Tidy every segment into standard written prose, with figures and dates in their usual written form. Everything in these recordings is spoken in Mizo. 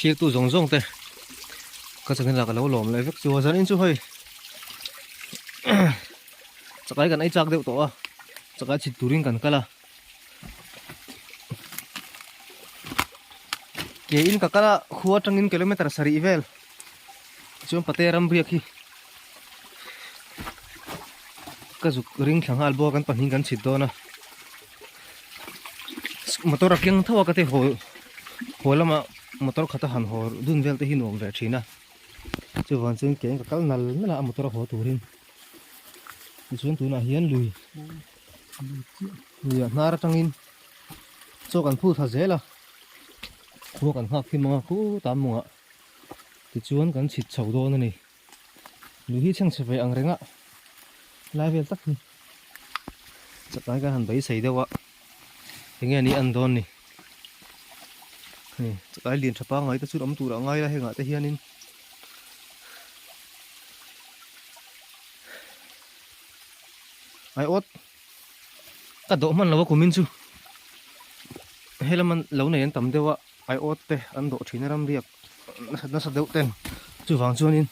Thirtu zawng zawng te ka channel ah ka lo lawm leh vek chu a zanin chu hei chakai kan ei chak deuh tawh a chakai chhit turin kan kal a ke in ka kal a khua atangin kilometer sarih vel chuan pate ram riak hi ka zuk ring thla nghal bawk a kan pahnih kan chhit dawn a. Motor a keng tho a ka ti haw haw lama motor khat a han haw dun vel te hi nuam ve thin a chuvang chuan ke in ka kal nal nal a a motor a haw turin tichuan tunah hian lui lui ah hnar atangin chaw kan phut ha zel a khua kan nghak thim ang a khutah mawngah tichuan kan chhit chho dawn a ni lui hi chhengchhe ve ang reng a lai vel tak hi. Chakai kan han beisei deuh a enge ni an dawn ni hei chakai lian tha pangngai te chu awm tur a ngai a hengah te hianin ai awt ka dawh hman lo a kumin chu helama lo nei an tam deuh a ai awt te an dawh thin a ramriak nasa nasa deuh ten chuvang chuanin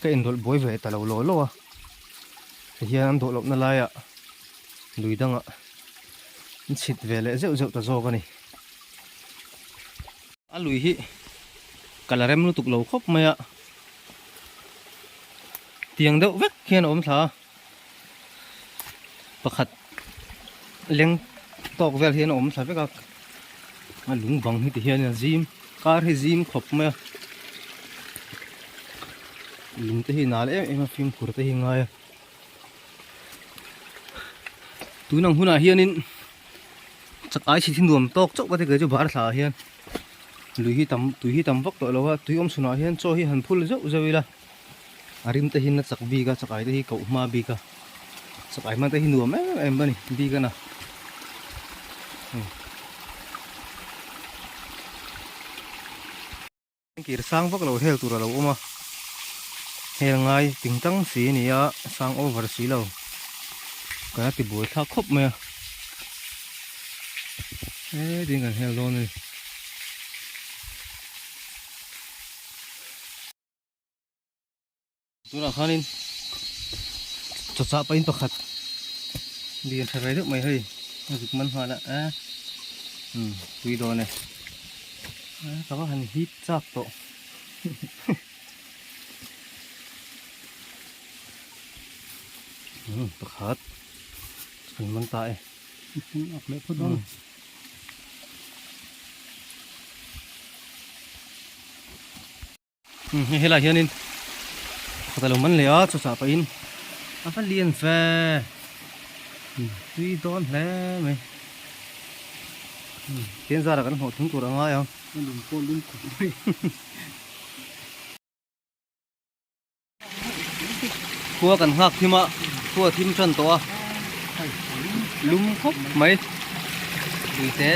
ka inrawlh buai ve ta lo law law a tihian an dawh lohna laiah lui dangah an chhit ve leh zeuh zeuh ta zawk a ni a lui hi ka la rem lutuk lo khawp mai a tiang deuh vek hian a awm thla a pakhat leng tawk vel hian a awm thla vek a a lung bang hi ti hian a zim kar hi zim khawp mai a lung te hi nal em em a fimkhur te hi ngai a tun ang hunah hianin chak ai chhi thi nuam tawk chauh ka ti kei chu bar thla ah hian lui hi tam tui hi tam vak tawh lo a tui awm chhunah hian chaw hi han phul zeuh zeuh ila. A rim te hi na chak bik a chakai te hi koh hma bik a chakai hman te hi nuam em em a ni bik a na kir sang vak lo hel tur a lo awm a hel ngai ting tang si a ni a sang over si lo kan a ti buai thlak khawp mai a hetin kan hel dawn a ni. Tunah khanin chawchah pahin pakhat lian tha ve deuh mai hei a zuk man nghal a eh umm tui dawn e eh ka va han hip chak tawh umm pakhat kan man ta e Hei helaiah hianin pakhat a lo man leh a chawchah pahin a va lian ve tui dawn hle mai tian zarah kan hlawh thung tur a ngai ang. Khua kan nghak thim a, khua thim tan tawh a, lum khawp mai tui te.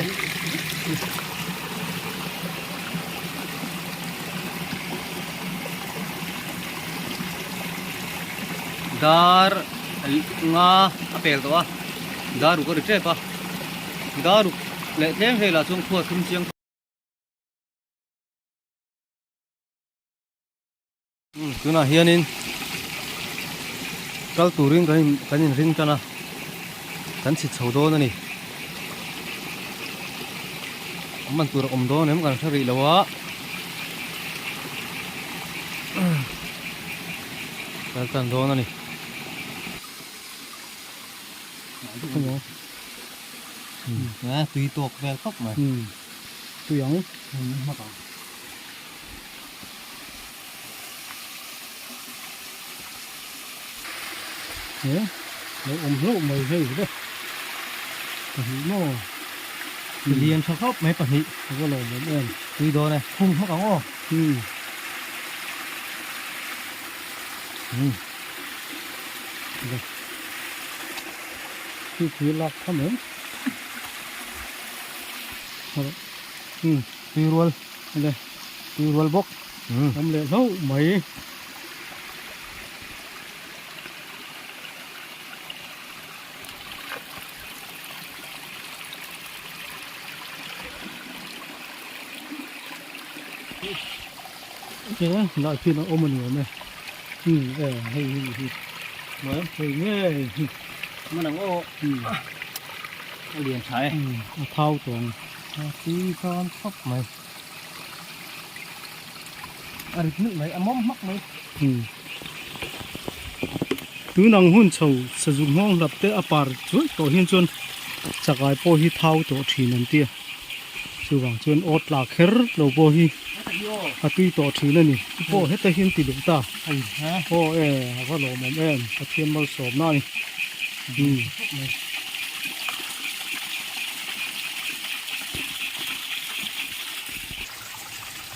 Dar nga a pel tawh a, dar ruk a ri tep a, dar ruk leh tlem velah chuan khua thim chiang. Tunah hianin kal turin kan in kan inring tan a kan chhit chho dawn a ni a man tur a awm dawn em kan hre rih lo a kal tan dawn a ni. Tui tawk vel khawp mai. Tui ang. He lo awm hlauh mai hei ve pahnih maw lian tha khawp mai pahnih a va lawm awm em tui dawn e khum hmak ang aw Khi khi lak tham em tui rual Tui rual bawk. Awm leh hlauh mai. E lai khian a awm a ni awm e umm e hei hi hi hei ngei hi man ang aw a lian tha e a thau tawh ang a tui chuan khawp mai a rit nulh mai a mawm hmak mai tun ang hun chho sazuk nghawng hlap te a par chuai tawh hian chuan chakai pawh hi thau tawh thin an tia. Chuvang chuan aw tla kher lo pawh hi a tui tawh thin a ni. Chu pawh heta hian ti leh ta. Aw e, a va lawmawm em, Pathian malsawmna a ni.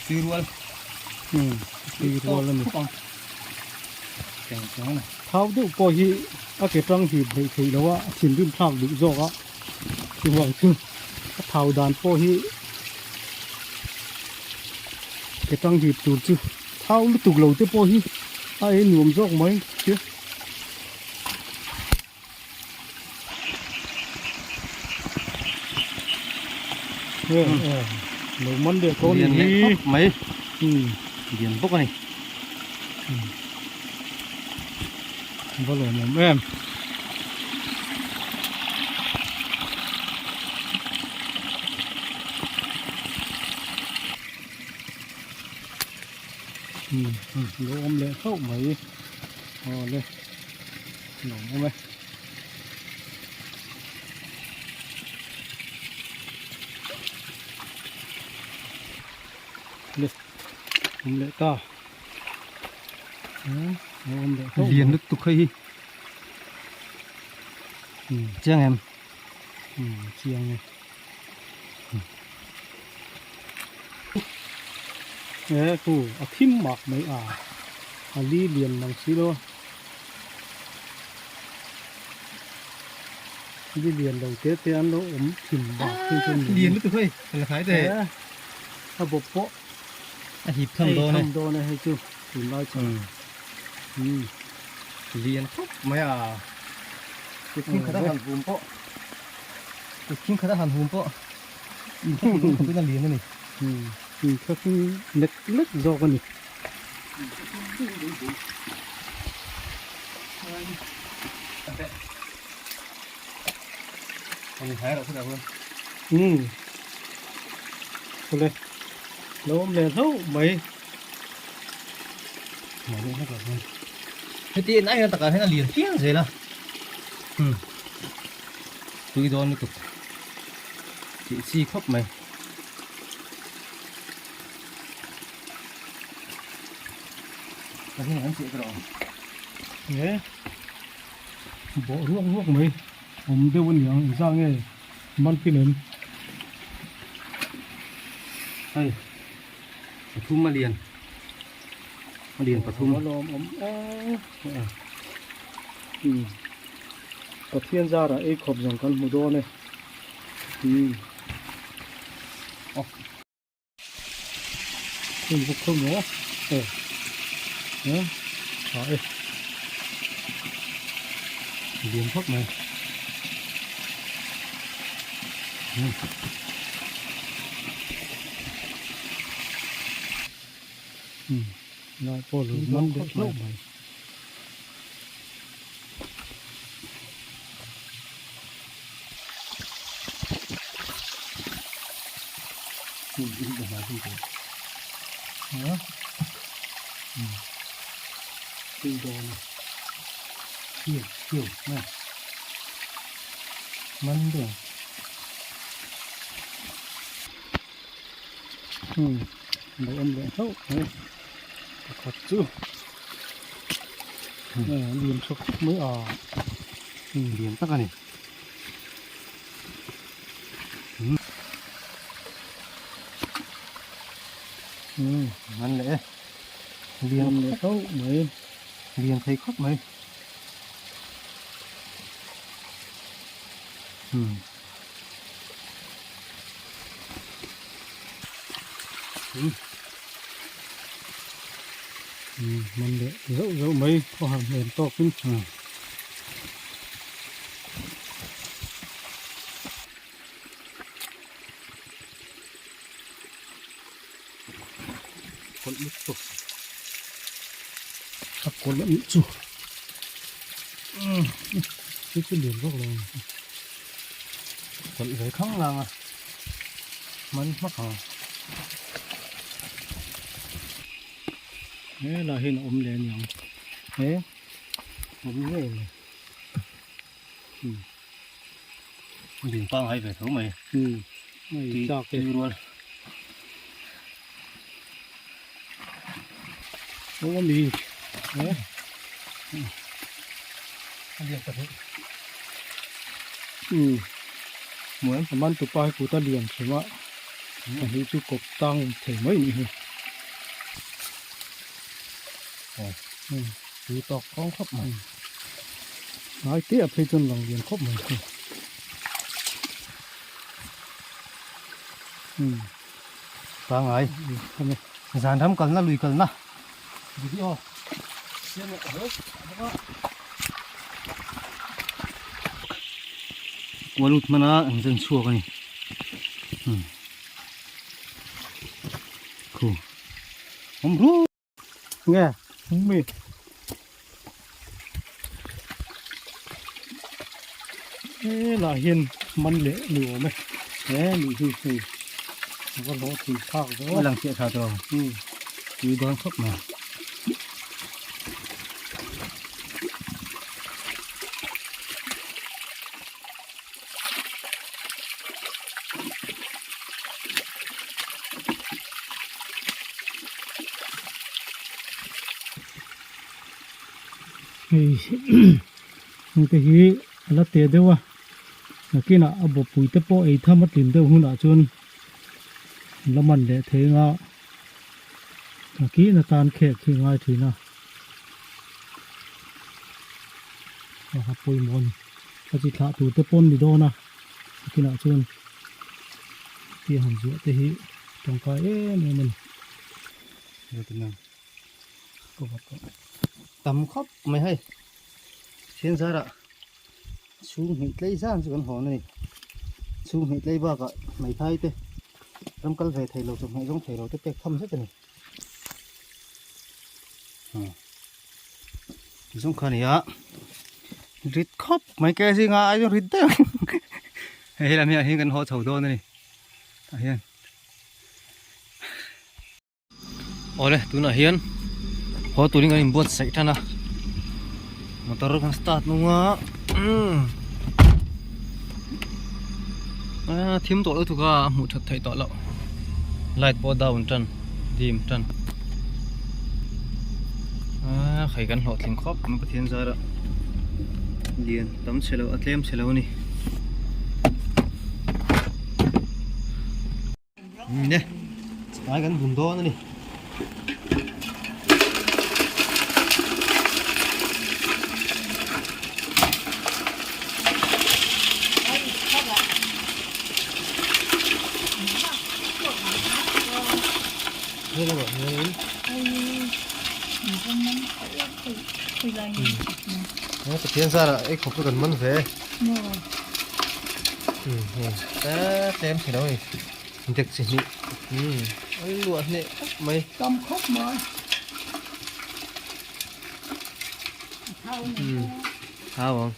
Tui rual. Tui rual a ni. Thau deuh pawh hi a ke tang hip hleih theih loh a, a thinrim thlak duh zawk a. Chuvang chu a thau dan pawh hi ke tang hip tur chu thau lutuk lo te pawh hi a ei nuam zawk mai che. Lo man leh tawh ni hi mai lian bawk a ni. Va lawmawm em. Lo awm leh hlauh mai aw le lawmawm e. Le awm leh ta. Lian lutuk hei hi chiang em chiang e e khu a thim mak mai a a li lian mang si lo li lian lo te te an lo awm thim bak hi chu lian lutuk hei la khai te a bawp pawh A hip tham dawn e. Tham dawn e hei chu tunlai chu. Umm. Lian khawp mai a. Kutkhing khat a han hum pawh. Kutkhing khat a han hum pawh. In kha tih khawpin a lian a ni. Umm. In kha khi lek lek zawk a ni. Umm. Awle. Lo awm leh hlauh mai. Heti en ai takah hian a lian phian zel a. Hmm. Tui dawn lutuk. Tih chi khawp mai. Ka hin an cheh rawh. Nge. Bawh ruak ruak mai. Awm deuh a niang engzah nge man pin em. Hei pathum a lian a lian pathum a lawm awm em Pathian zarah ei khawp zawng kan hmu dawn e Hei bawk khaw maw aw eh tha e lian khawp mai um lai pawh lo man deuh hlauh mai. Lo awm leh hlauh mai pakhat chu lian tha khawp mai a lian tak a ni. An leh e lian leh hlauh mai lian thei khawp mai Man leh zauh zauh mai khaw han hnem tawk in. kawlh lutuk. A kawlh a nih chu. Hei chu lian vak lo a ni. Kawlh ve khang lang a. Man hmak ang. He lah hian a awm leh a niang. He awm ngei mai. Ding pangngai ve tho mai. Hei tlak e. Tui rual. Aw ami. A lian pahnih. Muan a man tupa hi kut a lian thin a. Pahnih chu kawp tang thei mai ni hi. Tui tawk kawng khawp mai. Hnai te ah phei chuan lang lian khawp mai hi. Pangai. Zan ram kalna lui kalna. Video. Kualut hmana an zen chhuak a ni. Khu. Awm ru. Nge mi. He lah hian man leh ni awm e. He ni hi hei a va hlawh thin thlak ve aw. A lang chiah tha tawh. Tui dawn khawp mai. Hei hengte hi a la teh deuh a nakinah a bawpui te pawh ei tham a tlin deuh hunah chuan la man leh thei anga nakin atan khek hi a ngai thin a a pawimawh a ni. A chi thlah tur te pawn ni dawn a nakinah chuan tia han zuah te hi tangkai em em a ni. Tam khawp mai hei thian zarah chhung hnih tlei zan chu kan hawn a ni chhung hnih tlei bakah hmeithai te ram kal ve thei lo chawhmeh zawng thei lo te pek tham zet a ni. Zawng kha nia rit khawp mai ke zinga ai chuan rit deuh hei helam hian hian kan haw chho dawn a ni tah hian awle tunah hian haw turin kan inbuatsaih tan a motor kan start nung a a thim tawh lutuk a a hmuh that theih tawh loh light pawh down tan dim tan a hei kan hlawhtling khawp mai Pathian zara lian tam chhe lo a tlem chhe lo a ni ne tlai kan bun dawn a ni. Pathian zarah ei khawp chu kan man ve tlem thei lo a ni dek chi hnih a luah hneh khawp mai tam khawp mai thau ang